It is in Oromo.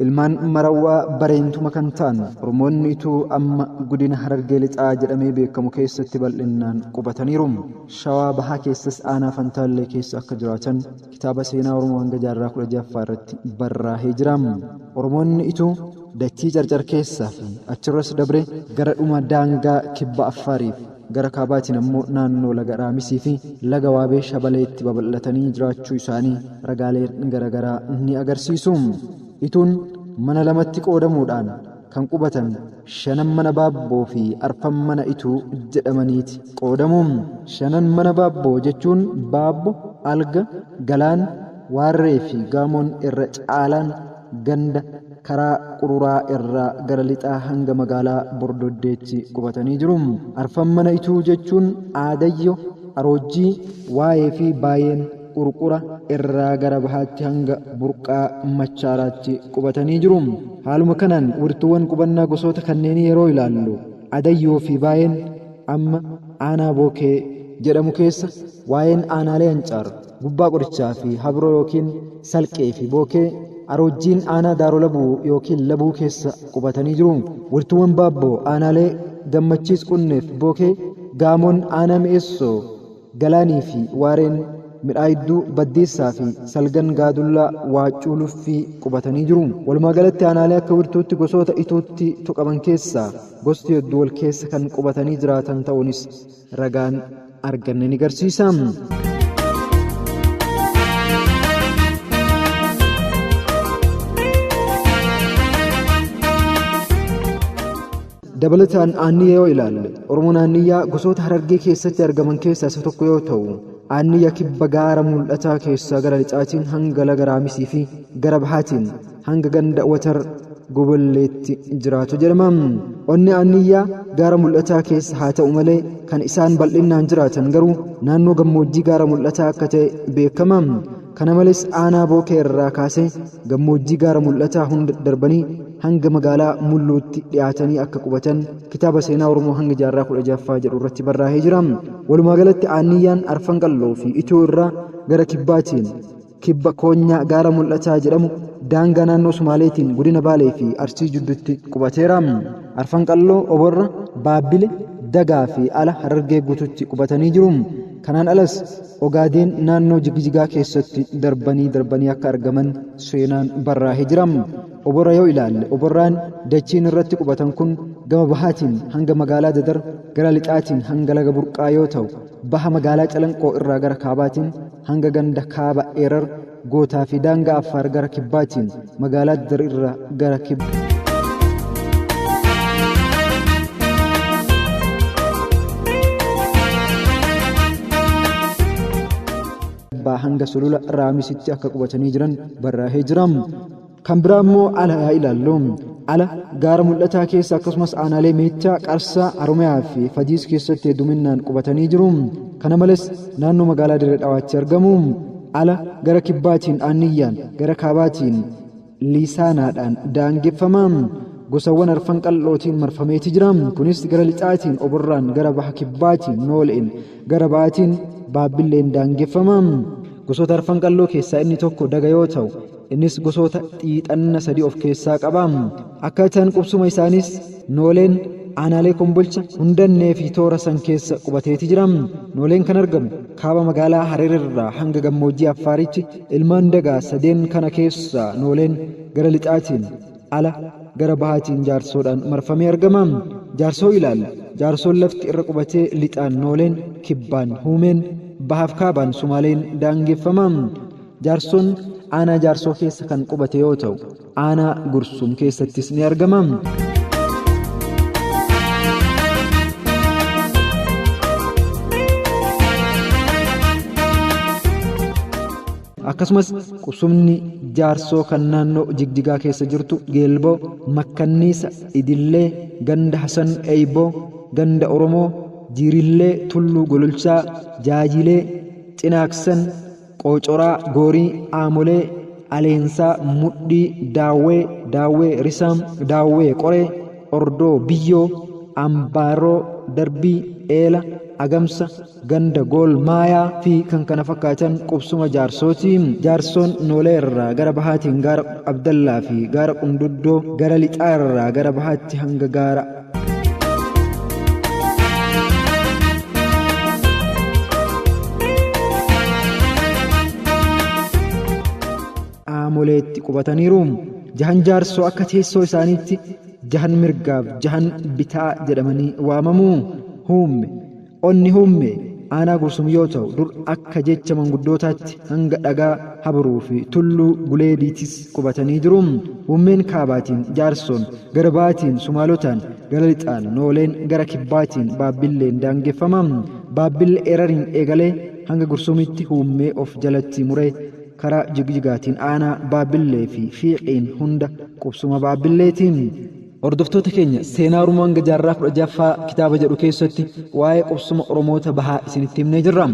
Ilmaan Marawwaa Bareentuma kan ta'an Oromoonni Ituu amma godina Harargee Lixaa jedhamee beekamu keessatti bal'innaan qubataniiru. Shawaa Bahaa keessas aanaa Fantaallee keessa akka jiraatan kitaaba seenaa Oromoo hanga jaarraa 16ffaa irratti barraahee jira. Oromoonni Ituu dachii Carcar keessaa fi achirras dabree gara dhuma daangaa kibba Affaariif gara kaabaatiin ammoo naannoo laga Raamisii fi laga Waabee Shabaleetti babal'atanii jiraachuu isaanii ragaaleen garagaraa ni agarsiisu. Ituun mana lamatti qoodamuudhaan kan qubatan shanan mana Baabboo fi arfan mana Ituu jedhamaniiti qoodamu. Shanan mana Baabboo jechuun Baabbo, Alga, Galaan, Waarree fi Gaamoon irra caalaan ganda karaa Qururaa irraa gara lixaa hanga magaalaa Bordoddeetti qubatanii jiru. Arfan mana Ituu jechuun Aadayyo, Aroojjii, Waayee fi Baayeen Qurqura irraa gara bahaatti hanga Burqaa Machaaraatti qubatanii jiru. Haaluma kanaan wirtuuwwan qubannaa gosoota kanneenii yeroo ilaallu Adayyoo fi Baayeen amma aanaa Bookee jedhamu keessa, Waayeen aanaalee Ancaar, Gubbaa Qorichaa fi Habroo ykn Salqee fi Bookee, Aroojjiin aanaa Daaro Labuu ykn Labuu keessa qubatanii jiru. Wirtuuwwan Baabboo aanaalee Gammachiis Qunneef Bookee, Gaamoon aanaa Mi'eessoo, Galaanii fi Waareen, Midhaayidduu, Baddeessaa fi Salgan Gaadullaa, Waaccuu Luffii qubatanii jiru. Walumaa galatti aanaalee akka wirtuutti gosoota Ituutti tuqaman keessaa gosti hedduu wal keessa kan qubatanii jiraatan ta'uunis ragaan arganne ni garsiisa. Dabalataan Aanniyya yoo ilaalle, Oromoon Aanniyyaa gosoota Harargee keessatti argaman keessaa isa tokko yoo ta'u, Aanniyya kibba gaara mul'ataa keessaa gara lixaatiin hanga laga Raamisii fi gara bahaatiin hanga ganda Watar Gobolleetti jiraatu jedhama. Onni Aanniyyaa gaara mul'ataa keessa haa ta'u malee kan isaan bal'innaan jiraatan garuu naannoo gammoojjii gaara mul'ataa akka ta'e beekama. Kana malees aanaa Bookee irraa kaasee gammoojjii gaara mul'ataa hunda darbanii hanga magaalaa Mulluutti dhiyaatanii akka qubatan kitaaba seenaa Oromoo hanga jaarraa 16ffaa jedhu irratti barraa'ee jira. Walumaa galatti Aanniyyaan Arfan Qalloo fi Ituu irraa gara kibbaatiin kibba koonyaa gaara mul'ataa jedhamu daangaa naannoo Sumaaleetiin godina Baalee fi Arsii jidduutti qubateera. Arfan Qalloo, Oborra, Baabbile, Dagaa fi ala Harargee guututti qubatanii jiru. Kanaan alas Ogaadeen naannoo Jigjigaa keessatti darbanii darbanii akka argaman seenaan barraahee jira. Oborra yoo ilaalle Oborraan dachiin irratti qubatan kun gama bahaatiin hanga magaalaa Dadar gara lixaatiin hanga laga Burqaa yoo ta'u baha magaalaa Calanqoo irraa gara kaabaatiin hanga ganda Kaaba Erar Gootaa fi daangaa Affaar gara kibbaatiin magaalaa Dadar irraa gara kibbaa hanga sulula Raamisitti akka qubatanii jiran barraahee jira. Kan biraa immoo ala haa ilaallu. Ala gaara mul'ataa keessa akkasumas aanaalee Meettaa, Qarsaa, Haromayaa fi Fadiis keessatti hedduminaan qubatanii jiru. Kana malees naannoo magaalaa Dirree Dhawaatti argamu. Ala gara kibbaatiin Aanniyyaan, gara kaabaatiin Liisaanaadhaan daangeffama. Gosawwan arfan qal'ootiin marfameeti jira. Kunis gara lixaatiin Oborraan, gara baha kibbaatiin Nooleen, gara ba'aatiin Baabbilleen daangeffama. Gosoota arfan qalloo keessaa inni tokko daga yoo ta'u, Innis gosoota xiixanna sadii of keessaa qaba. Akkaataan qubsuma isaaniis Nooleen aanaalee Kombolcha, Hundannee fi Toora san keessa qubateeti jira. Nooleen kan argamu kaaba magaalaa Harer irraa hanga gammoojjii Affaaritti ilmaan dagaa sadeen kana keessaa Nooleen gara lixaatiin ala gara bahaatiin Jaarsoodhaan marfamee argama. Jaarsoo ilaalla. Jaarsoon lafti irra qubatee lixaan Nooleen, kibbaan Huumeen, bahaaf kaabaan Sumaaleen daangeffama. Jaarsoon aanaa Jaarsoo keessa kan qubate yoo ta'u, aanaa Gursum keessattis ni argama. Akkasumas qubsumni Jaarsoo kan naannoo Jigjigaa keessa jirtu Geelboo, Makkanniisa, Idillee, Ganda Hasan Eeyboo, Ganda Oromoo, Jiirillee, Tulluu Gololchaa, Jaajilee, Cinaaksan, Qoocoraa, Goorii, Aamolee, Aleensaa, Mudhii, Daawwee, Daawwee Risaam, Daawwee Qoree, Ordoo Biyyoo, Ambaaroo, Darbii, Eela, Agamsa, Ganda Gool Maayaa fi kan kana fakkaatan qubsuma Jaarsooti. Jaarsoon Noolee irraa gara bahaatiin gaara Abdallaa fi gaara Qunduddoo, gara lixaa irraa gara bahaatti hanga gaara Aamoleetti qubataniiru. Jahan Jaarsoo akka teessoo isaaniitti jahan mirgaaf jahan bitaa jedhamanii waamamu. Huumme. Onni Huumme aanaa Gursum yoo ta'u dur akka jecha manguddootaatti hanga dhagaa Habruu fi Tulluu Guleediitis qubatanii jiru. Huummeen kaabaatiin Jaarsoon, gara bahaatiin Sumaalotaan, gara lixaan Nooleen, gara kibbaatiin Baabbilleen daangeffama. Baabbille Erariin eegalee hanga Gursumitti Huummee of jalatti muree karaa Jigjigaatiin aanaa Baabbillee fi Fiiqiin hunda qubsuma Baabbilleeti. Hordoftoota keenya seenaa Oromoo hanga jaarraa 16ffaa kitaaba jedhu keessatti waa'ee qubsuma Oromoota bahaa isinitti himnee jirra.